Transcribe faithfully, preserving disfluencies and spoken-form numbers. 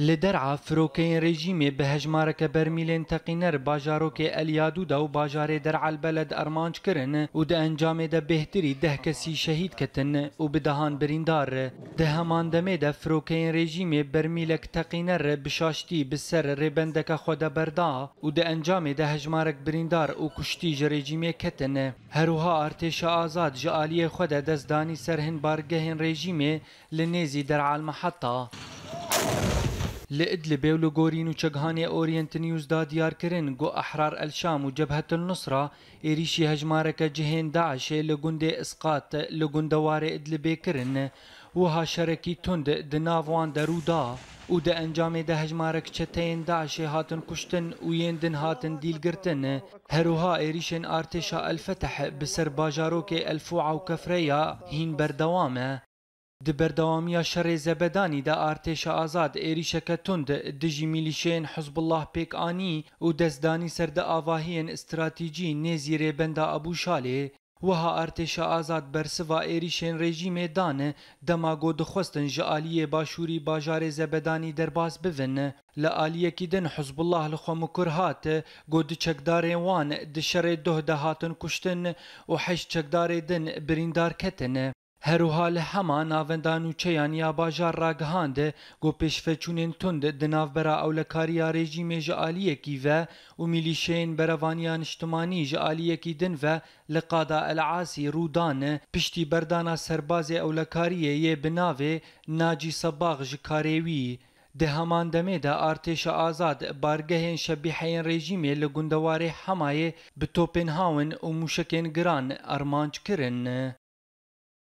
Li Der'a firokeyên rejîmê bi hejmareke bermîlên teqîner bajarokê El Yadûda û bajarê Der'al Beled armanc kirin û di encamê de bêhtirî deh kesî şehîd ketin û bi dehan birîndar. Di heman demê de firokeyên rejîmê bermîlek teqîner bi şaştî bi ser rêbendeke xwe de berda û di encamê de hejmarek birîndar û kuştî ji rejîmê ketin. Herwiha artêşa azad ji aliyê xwe de dest danî ser hin bargehên rejîmê li nêzî Der'al Meheta. Li Idlibê û li gorî nûçeghanê Orient News da diyar kirin ku Ehrar El Şam û Cebhetul Nusra êrîşî hejmareke cihên DAIŞê li gundê Isqat li gundewarê Idlibê kirin. Wiha şerekî tund di nav wan de rû da û di encamê de hejmarek çeteyên DAIŞê hatin kuştin û yên din hatin dîlgirtin. Herwiha êrîşên artêşa El Feteh bi ser bajarokê El Fûa û Kefreya hîn berdewam e. Di berdewamiya şerê zebedanî de artêşa azad êrîşeke tund dijî mîlîşeyên Hizbullah pêk anî û dest danî ser di avahiyên stratîcî nêzî rêbenda Ebû Şalê. Wiha artêşa azad bersiva êrîşên rejîmê dan, dema ku dixwestin ji aliyê başûrî bajarê zebedanî derbas bibin. Li aliyekî din Hizbullah li xwe mikur hat ku du çekdarên wan di şerê duh de hatin kuştin û heşt çekdarê din birîndar ketin. Herwiha li hema navenda nûçeyan ya bajar ragihand ku pêşveçûnên tund di navbera ewlekariya rejîmê ji aliyekî ve û mîlîşeyên berevaniya niştimanî ji aliyekî din ve li qada El Asî rû dan, piştî berdana serbazê ewlekariyê yê bi navê Nacî Sebax ji karê wî. Di heman demê de artêşa azad bargehên şebîheyên rejîmê li gundewarê Hemayê bi topên hawin û mûşekên giran armanc kirin.